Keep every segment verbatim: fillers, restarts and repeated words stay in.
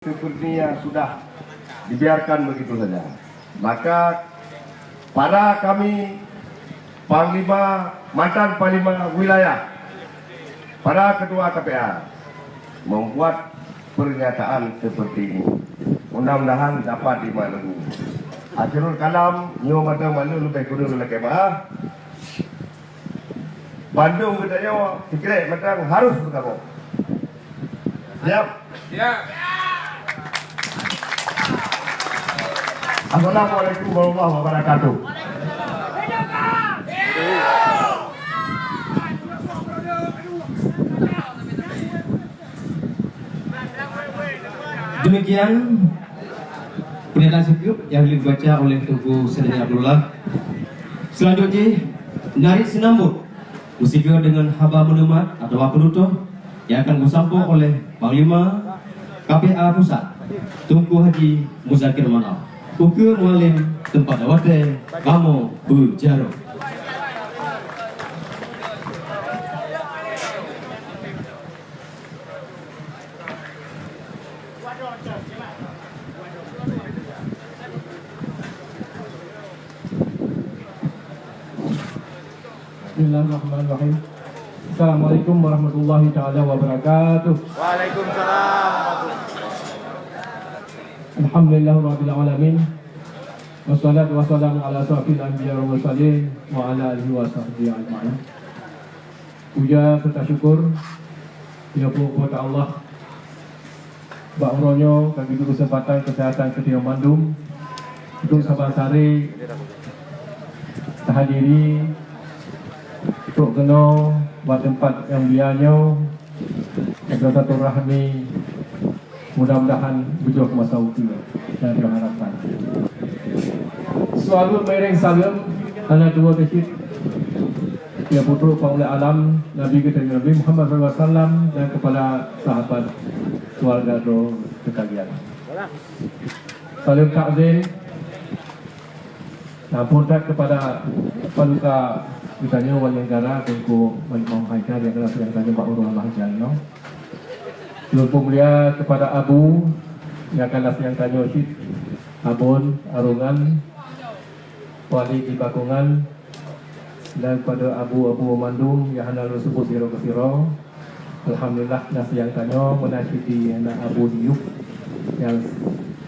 seperti yang sudah dibiarkan begitu saja. Maka para kami panglima, mantan panglima wilayah, para ketua K P A membuat pernyataan seperti ini. Mudah-mudahan dapat dimaklumi. Akhirul kalam, nyoe mantong malu leubeh kureueng lakée maaf. Bandum geutanyoe sikrek mantong harus beugabong. Siap? Siap. Assalamualaikum warahmatullahi wabarakatuh. Demikian pernyataan singkat yang dibaca oleh Teungku Saidalia Abdullah. Selanjutnya, narit sinambot, meusigoe dengan haba meuneumat atawa penutup yang akan disampaikan oleh Panglima K P A Pusat, Teungku Haji Muzakir Manaf. Ukeue Mualem, teumpat watée kamoe beujaroe. Bismillahirrahmanirrahim. Assalamualaikum warahmatullahi taala wabarakatuh. Waalaikumsalam. Alhamdulillahirabbil alamin. Wassalatu wassalamu ala asyrafil anbiya wal mursalin wa ala alihi wa sahbihi ajmain. Puja serta syukur ya Po teu Allah. Bak uroe nyoe ka geubri keuseumpatan keuseuhatan keu tanyoe mandum untuk saban sare tahadiri trok keunoe bak teumpat nyang mulia nyoe. Ada satu rahmi, mudah-mudahan beujroh masa ukeue dan diharapkan. Selalu mereng saleuem hana dua teucit ya putroe Pangeuleueh Alam Nabi geutanyoe Nabi Muhammad sallallahu alaihi wasallam dan kepada sahabat keluarga droe sekalian. Saleuem takzim sampun that kepada paduka geutanyoe Wali Negara Teungku Malik Muhammad Haidar nyang ka lheueh geutanyoe bak uroe lam hajat nyoe. Lôn peumulia kepada Abu nyang ka lheueh geutanyoe cit, Abon Arungan, Wali di Bakongan, dan kepada abu-abu mandum nyang hana lôn seubut sidroe keu sidroe. Alhamdulillah, na siang tanyoe meunan cit di na abu di Yup nyang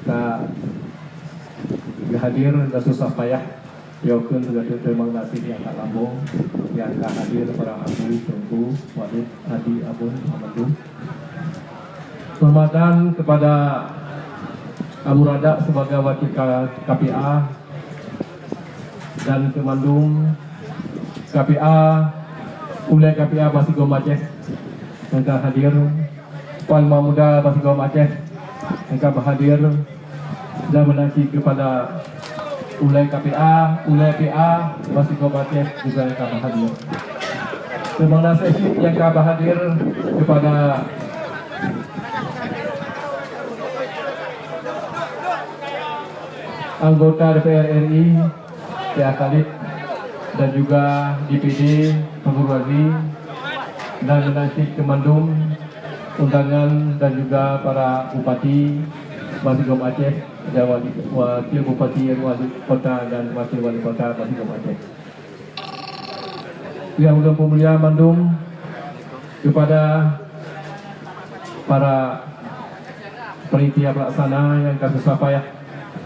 ka geuhadir dan susah payah. Yokeun geutanyoe teurimong gaséh nyang that lambong nyang ka hadir para abu, teungku, walid, adi, abon, mandum. Penghormatan kepada Abu Radak sebagai wakil K-, K P A dan keu mandum K P A, ulée K P A Basigom Aceh nyang ka hadir, Panglima Muda Basigom Aceh nyang ka hadir, dan meunan cit kepada ulée K P A, ulée P A Basigom Aceh juga nyang ka hadir. Terima kasih nyang ka hadir kepada anggota D P R R I, P A Khalid, dan juga D P D Pengurus Razi, dan meunan cit keu mandum undangan dan juga para bupati Basigom Aceh dan wali, wakil bupati, wali kota dan wakil wali kota Basigom Aceh. Nyang ulôn peumulia mandum kepada para panitia pelaksana nyang ka susah payah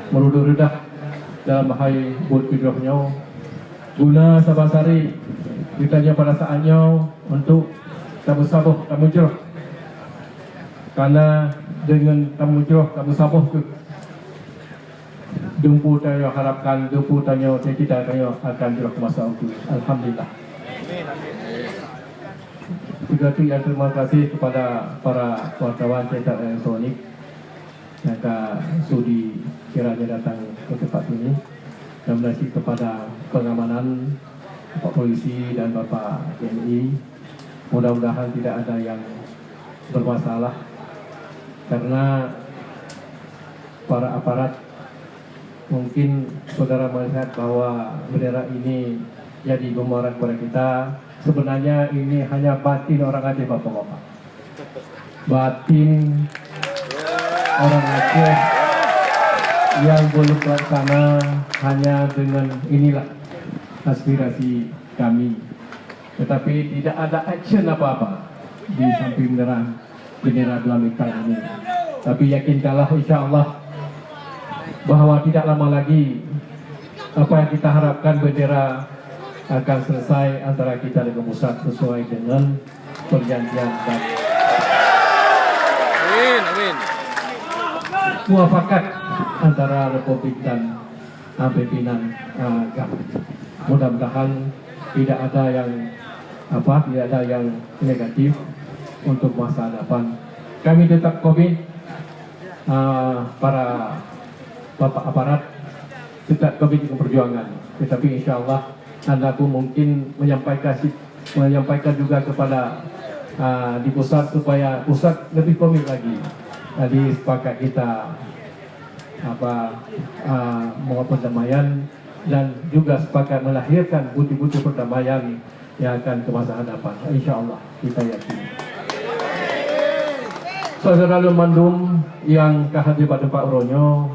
meurudoh reudah dalam hai buet keudroe nyoe. Guna saban sare geutanyoe pada saat nyoe untuk tameusaboh, tameujroh. Karena deungon tameujroh, tameusaboh kheueh, dumpeue tanyoe harapkan, dumpeue tanyoe cita-cita tanyoe akan jroh masa ukeue. Alhamdulillah. Juga tu yang terima kasih kepada para wartawan cetak elektronik yang ka sudi kiranya datang ke tempat ini. Dan meunan cit kepada pengamanan, Bapak Polisi dan Bapak T N I. Mudah-mudahan tidak ada yang bermasalah karena para aparat. Mungkin saudara melihat bahwa bendera ini jadi bumerang kepada kita. Sebenarnya ini hanya batin orang Aceh, Bapak-bapak. Batin. Orang Aceh yang belum terlaksana hanya dengan inilah aspirasi kami. Tetapi tidak ada action apa-apa di samping menyerang bendera dua meter ini. Tapi yakinkanlah, insya Allah, bahwa tidak lama lagi apa yang kita harapkan, bendera akan selesai antara kita dengan pusat sesuai dengan perjanjian dan Amin, amin. Muafakat antara Republik dan, ah, pimpinan, ah, GAM. Mudah-mudahan tidak ada yang apa, tidak ada yang negatif untuk masa depan. Kami tetap komit, ah, para bapak aparat tetap komit dengan perjuangan. Tetapi insya Allah anda pun mungkin menyampaikan si-, menyampaikan juga kepada, ah, di pusat supaya pusat lebih komit lagi. Jadi sepakat kita apa, ah, membawa perdamaian dan juga sepakat melahirkan bukti-bukti perdamaian yang akan ke masa hadapan, insya Allah kita yakin. Saudara lôn mandum yang ka hadir bak teumpat uroe nyoe,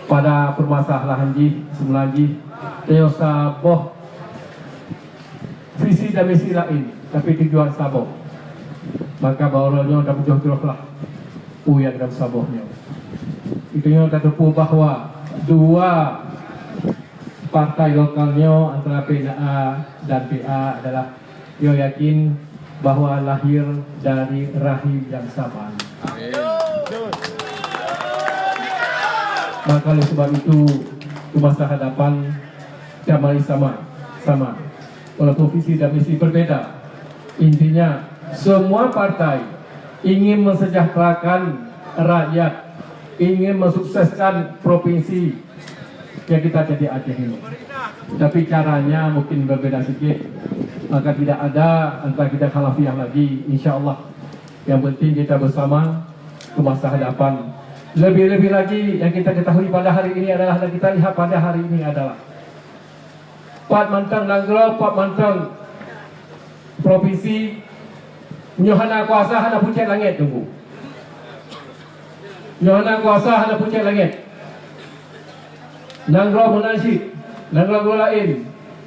pada permasalahan jih, seumeunan jih, tanyoe saboh visi dan misi laén, tapi tujuan saboh. Maka bak uroe nyoe tapeujeuet troh lah peue nyang saboh nyoe. Itu nyoe tateupeue bahwa dua partai lokal nyoe antara P N A dan P A adalah, nyoe yakin bahwa lahir dari rahim yang sama. Amin. Maka oleh sebab itu, ke masa hadapan, kita mari sama, sama. Walaupun visi dan misi berbeda, intinya semua partai ingin mensejahterakan rakyat, ingin mensukseskan provinsi yang kita jadi Aceh ini. Tapi caranya mungkin berbeda sedikit, maka tidak ada antara kita khalafiah lagi, insya Allah. Yang penting kita bersama ke masa hadapan. Lebih-lebih lagi yang kita ketahui pada hari ini adalah, dan kita lihat pada hari ini adalah, pat mantong nanggroe, pat mantong provinsi, nyoe hana kuasa, hana pucet langét, Teungku. Nyoe hana kuasa, hana pucet langét. Nanggroe meunan cit, nanggroe-nanggroe laén,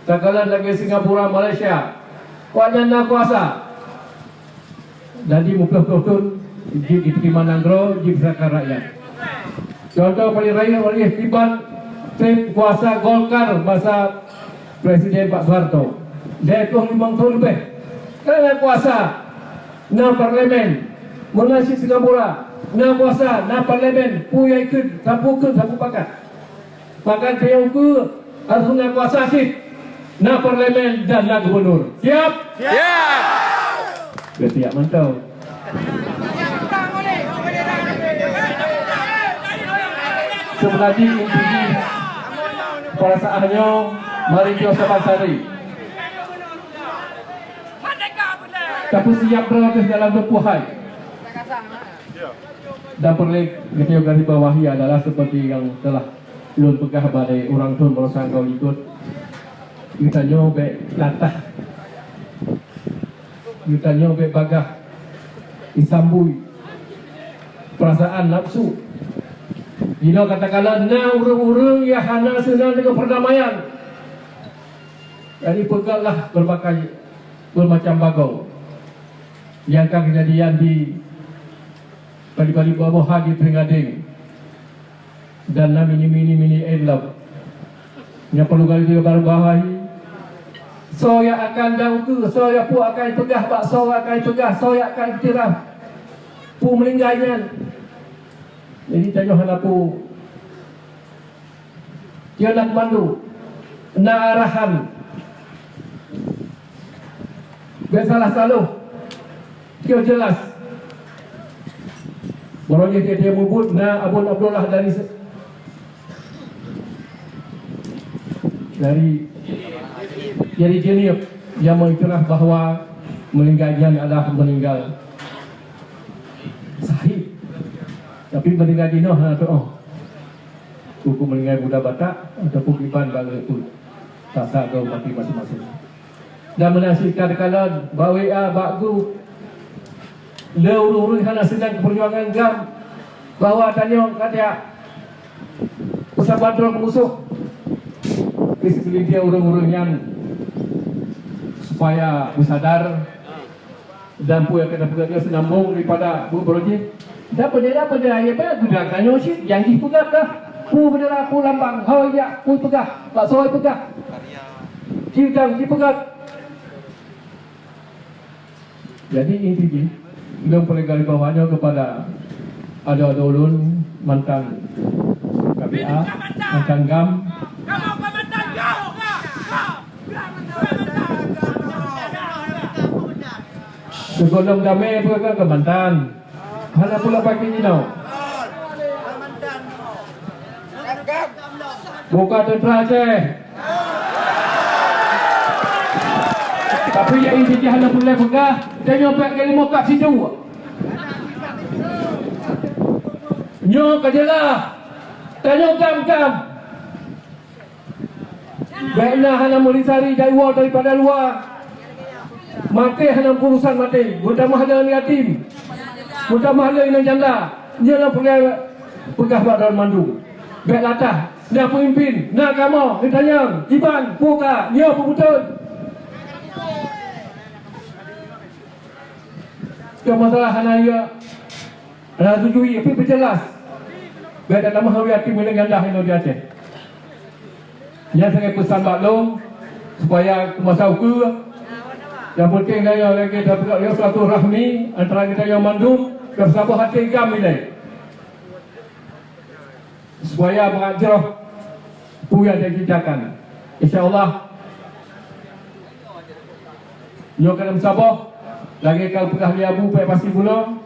takalon lagèe Singapura, Malaysia, awaknyan na kuasa. Jadi, meuploh-ploh thon jeuet jiteurimong nanggroe, jeuet peusakat rakyat. Contoh paling rayeuk, rayeuk kiban treb kuasa Golkar masa Presiden Pak Soeharto. Lhèe ploh limong thon leubeh. Ka na kuasa, na parlemen, meunan cit Singapura, na kuasa, na parlemen, peue nyang jikheun, sapeue kheun, sapeue pakat. Maka teuh ukeue harôh na kuasa cit, na parlemen dan na gubunur. Siap? Siap. Geutiak mantong. Seumeunan jih inti jih pada saat nyoe, mari nyoe saban sari tapeusiap droe teuh dalam teumpat hai. Dan peureulèe geuteupeue garis bawahi adalah seperti yang telah lôn peugah bak ureueng thon baroesa goe likot, geutanyoe bèk latah, geutanyoe bèk bagaih isambui peurasaan nafsu. Jinoe katakanlah na ureueng-ureueng nyang hana seunang deungon peurdamaian, jadi peugahlah beurbagai, beumacam bagoe nyang ka keujadian di Bali-bali buah-buahan di Peureungadeng dan na mini-mini mini enlop. Nyang peureulèe garis bawahi, soe nyang akan dan ukeue, soe nyang peue akan jipeugah, bak soe akan jipeugah, soe nyang akan jipeugah peue meuninggai nyan. Jadi tanyoe hana peue. Nyoe na keumandu, na arahan. Bèk salah saloh. Nyoe jeulaih. Baroe nyoe tiep-tiep mubuet na Abon Abdullah dari se-, dari, dari Jeunieb nyang meuiktiraf bahwa meuninggai nyan adalah meuninggai syahid. Tapi meuninggai jinoe hana teu'oh. Huköm meuninggai budak Batak ataupun kiban bak lheueh peuet. Tasak goe mati maséng-maséng. Dan meunan cit takalon bak W A, bak grup, Le ureuëng-ureuëng hana seunang keu peujuangan GAM, bahwa tanyoe ka tajak peusabat droe musoh. Tapi seugelintir ureuëng-ureuëng nyan supaya beusadar dan peue nyang ka tapeugah nyoe seunambong daripada buet barô jih. Dan peue-peue nyang geuda tanyoe cit nyang jih peugah dah. Peue beunara, peue lambang, ho jak, peue peugah, bak soe peugah. Cit nyang jih peugah. Jadi inti jih, lôn peureulée garis bawah nyoe keupada adoe-adoe ulôn mantan K P A, mantan GAM. Sigohlom damé peue keu mantan. Hana pula pakai jinoe. Buka teuntara Aceh. Tapi nyang inti jih hana peureulée peugah, tanyoe peuet kali mokab sidua. Nyoe ka jeulaih, tanyoe GAM-GAM. Bék na hana meulisari daiwoe daripada luwa. Maté hana urusan maté, meutamah lé yatim, meutamah lé inong janda. Nyoe nyang peureulée peugah bak droe mandum. Bék latah, na peumimpin, na kamoe, geutanyong, iban, buka, nyoe peubeutôi. Keu masalah hana ya, hana setuju, tapi peujeulaih. Bék tatamah lé yatim inong janda inoe di Aceh. Nyan sagai peusan bak lôn, supaya keu masa ukeue, nyang peunteng tanyoe lagée tapeugah silaturahmi antara geutanyoe mandum, tasaboh até GAM ilée. Supaya brat jroh peue nyang taciptakan. Insya Allah, nyoe ka lom saboh, lagée ka peugah lé Abu Pek Pasi bunoe,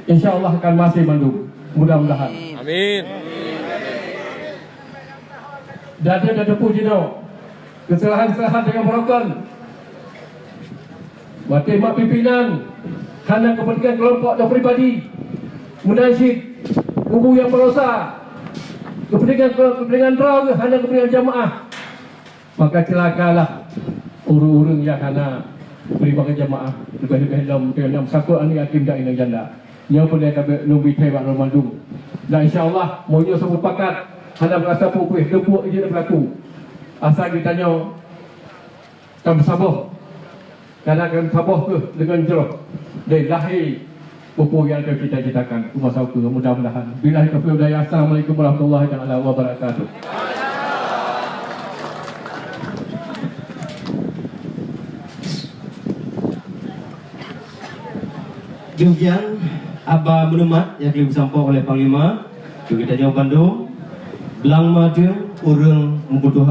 insya Allah akan maséh mandum. Mudah-mudahan. Amin. Dan dia dah teupeu jinoe keusalahan-keusalahan nyang beurokon. Watée mat pimpinan hana keupeuntengan keulompok dan pribadi, meunan cit kubu nyang baroesa, keupeuntengan, keupeuntengan droe hana keupeuntengan jamaah, maka ceulakalah ureuëng-ureuëng nyang hana bri bak jamaah, leubeh-leubeh lom nyang sakot aneuk yatim dan inong janda. Nyoe peureulée ka lôn bri thée bak droe mandum. Dan insya Allah, meunyoe seumupakat hana beurasa peue-peue, teupeu jeuet beulaku. Asai geutanyoe tameusaboh. Karena tameusaboh kheueh deungon jroh lé lahé peue-peue nyang ka cita-citakan keu masa ukeue, mudah-mudahan. Billahi taufiq wal hidayah. Assalamualaikum warahmatullahi taala wabarakatuh. Demikian haba meuneumat nyang ka geusampoe oleh Panglima keu geutanyoe bandum. Blang mandum ureuëng meubutuh